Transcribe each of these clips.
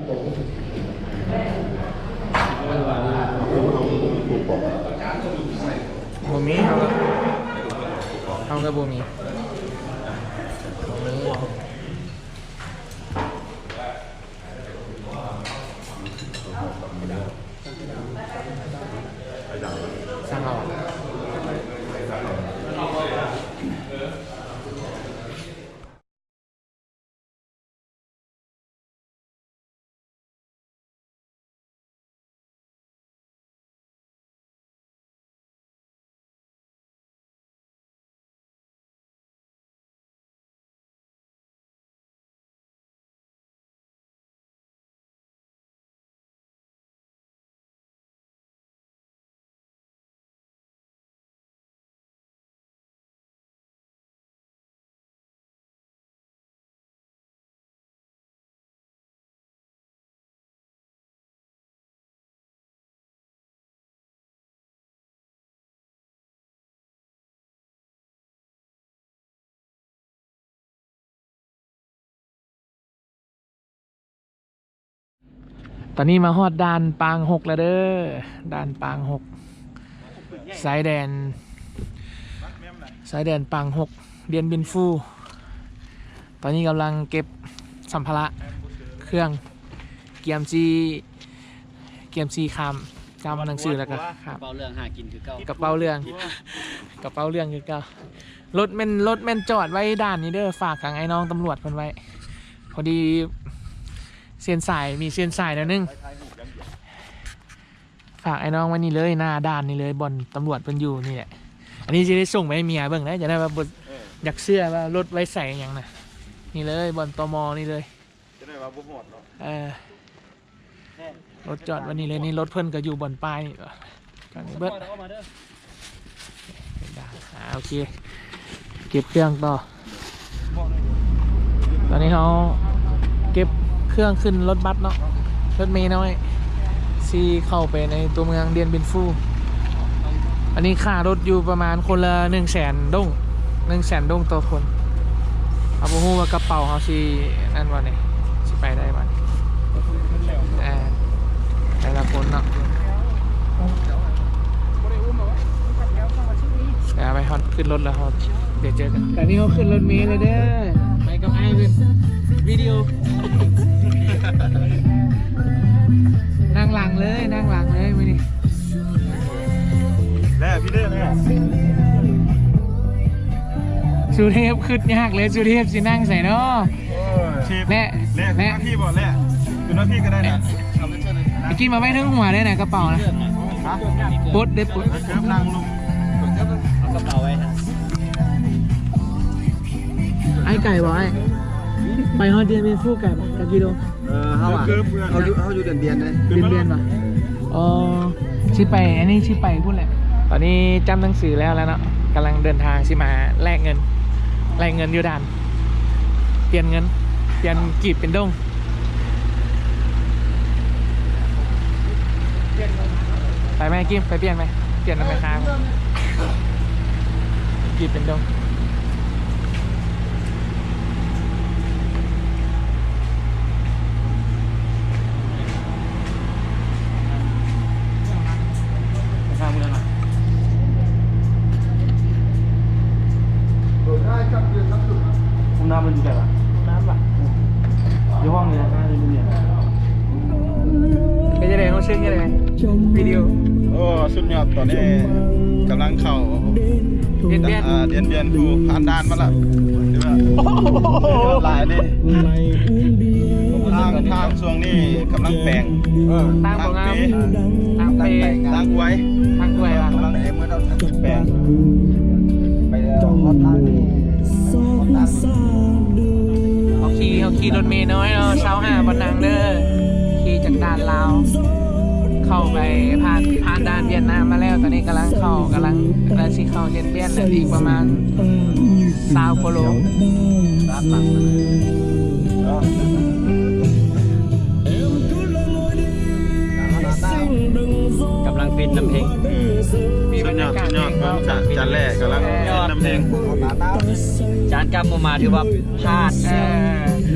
ບໍ່ມີ ເຮົາກໍ ເຮົາກໍບໍ່ມີ ບໍ່ມີ. ຕອນນີ້ມາຮອດດ່ານປາງຫົກແລ້ວເດີ້ ດ່ານປາງຫົກ ຊາຍແດນ ຊາຍແດນປາງຫົກ ດຽນບິນຟູ. ຕອນນີ້ກຳລັງເກັບສຳພາລະ ເຄື່ອງ ກຽມຊິ ກຽມຊິຂ້າມ ຈຳໜັງສືແລ້ວກໍຂ້າມ. ກະເປົາເລື່ອງຫາກິນຄືເກົ່າ ກະເປົາເລື່ອງ ກະເປົາເລື່ອງຄືເກົ່າ. ລົດແມ່ນ ລົດແມ່ນຈອດໄວ້ດ່ານນີ້ເດີ້ ຝາກທາງອ້າຍນ້ອງຕຳຫຼວດເພິ່ນໄວ້ ພໍດີເສັ້ນສາຍ ມີເສັ້ນສາຍແນວໜຶ່ງ ຝາກອ້າຍນ້ອງໄວ້ນີ້ເລີຍ ໜ້າດ່ານນີ້ເລີຍ ບ່ອນຕຳຫຼວດເພິ່ນຢູ່ນີ້ແຫຼະ. ອັນນີ້ຊິໄດ້ສົ່ງໄປໃຫ້ເມຍເບິ່ງເດ້ ຈະໄດ້ວ່າບໍ່ ເອີ ຢາກເຊື່ອວ່າລົດໄວ້ໃສຫຍັງນະ. ນີ້ເລີຍ ບ່ອນ ຕມ ນີ້ເລີຍ ຈະໄດ້ວ່າບໍ່ຮອດເນາະ ເອີ ລົດຈອດໄວ້ນີ້ເລີຍ. ນີ້ລົດເພິ່ນກໍຢູ່ບ່ອນປ້າຍນີ້ ຈອດນີ້ເບິດ. ອ່າ ໂອເຄ ເກັບເຄື່ອງຕໍ່. ຕອນນີ້ເຮົາເກັບເຄື່ອງຂຶ້ນລົດບັສເນາະ ລົດເມນ້ອຍ ຊິເຂົ້າໄປໃນຕົວເມືອງດຽນບິນຟູ. ອັນນີ້ຄ່າລົດຢູ່ປະມານຄົນລະໜຶ່ງແສນດົງ ໜຶ່ງແສນດົງຕໍ່ຄົນ. ເຮົາບໍ່ຮູ້ວ່າກະເປົາເຮົາຊິນັ້ນບໍ່ນີ້ ຊິໄປໄດ້ບໍ່ນີ້ ແຕ່ ແຕ່ລະຄົນເນາະ. ແຕ່ໄປຮອດ ຂຶ້ນລົດແລ້ວເຮົາ ດຽວເຈີກັນ. ຕອນນີ້ເຮົາຂຶ້ນລົດເມແລ້ວເດີ້ ໄປກັບອ້າຍເພິ່ນ ວິດີໂອ ນັ່ງຫຼັງເລີຍ ນັ່ງຫຼັງເລີຍມື້ນີ້. ແລະ ພີ່ເດ້ ແລະ ສຸເທບ ຄຶດຍາກເລີຍ ສຸເທບຊິນັ່ງໃສເນາະ? ໂອ້ຍ ແລະ ແລະ ແລະ ຂຶ້ນມາພີ້ບໍ່ ແລະ ຂຶ້ນມາພີ້ກໍໄດ້ນະ. ເມື່ອກີ້ມາໄວ້ເທິງຫົວເດ້ນະ ກະເປົານະ ຮະ ປົດເດ້ ປົດ ເອີ ເກີບນັ່ງລົງ ເອົາກະເປົາໄວ້. ອ້າຍ ໄກບໍ່ອ້າຍ? ໄປຮອດດຽນບິນຟູໄກບໍ່? ຈັກກິໂລ? ເອີ ເຮົາອະ ເຮົາຢູ່ ເຮົາຢູ່ດຽນບຽນເດ້. ດຽນບຽນບໍ່? ອໍ ຊິໄປ ອັນນີ້ຊິໄປພຸ້ນແຫຼະ. ຕອນນີ້ຈຳໜັງສືແລ້ວແລ້ວເນາະ ກຳລັງເດີນທາງຊິມາແລກເງິນ ແລກເງິນຢູ່ດ່ານ ປ່ຽນເງິນ ປ່ຽນກີບເປັນດົງ. ໄປໄໝ ກິມ ໄປປ່ຽນໄໝ ປ່ຽນນຳແມ່ຄ້າ ກີບເປັນດົງ. ຫ້ອງນ້ຳມັນຢູ່ໃສວະ? ຫ້ອງນ້ຳວະ? ຢູ່ຫ້ອງນີ້ແຫຼະ ຢູ່ນີ້. ເປັນຈັ່ງໃດ? ຮູ້ສຶກຈັ່ງໃດ? ວິດີໂອ. ໂອ້ ສຸດຍອດ. ຕອນນີ້ກຳລັງເຂົ້າ ດຽນບຽນ ເອີ ດຽນບຽນ ຜູ້ຜ່ານດ່ານມາລະ ຖືວ່າ ໂອ້ໂຫ ຫຼາຍເດ້. ທາງ ທາງຊ່ວງນີ້ກຳລັງແປງ ເອີ ທາງບໍ່ງາມ ທາງເປ ທາງອວຍ ທາງອວຍວ່າ ກຳລັງເຮັດ ເມື່ອເຮົາແປງໄປແລ້ວ ຮອດທາງນີ້ ເຮົາຂີ່ ເຮົາຂີ່ລົດເມນ້ອຍເນາະ ຊາວຫ້າບ່ອນນັ່ງເດີ້. ຂີ່ຈາກດ່ານລາວ ເຂົ້າໄປຜ່ານ ຜ່ານດ່ານຫວຽດນາມມາແລ້ວ. ຕອນນີ້ກຳລັງເຂົ້າ ກຳລັງ ກຳລັງຊິເຂົ້າເດຍນບຽນແລ້ວ ອີກປະມານຊາວກວ່າໂລ. ກຳລັງປິ່ນນຳເພງ ສຸດຍອດ ສຸດຍອດ. ຈານແລກກຳລັງ ເອີ ປິ່ນນຳເພງ ຈານກັບບໍ່ມາ ຖືວ່າພາດ. ເອ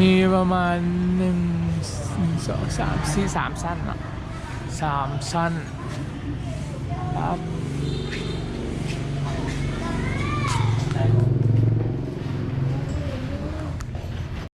ມີປະມານໜຶ່ງ ໜຶ່ງ ສອງ ສາມ ສີ່ ສາມຊັ້ນເນາະ ສາມຊັ້ນ ປັບ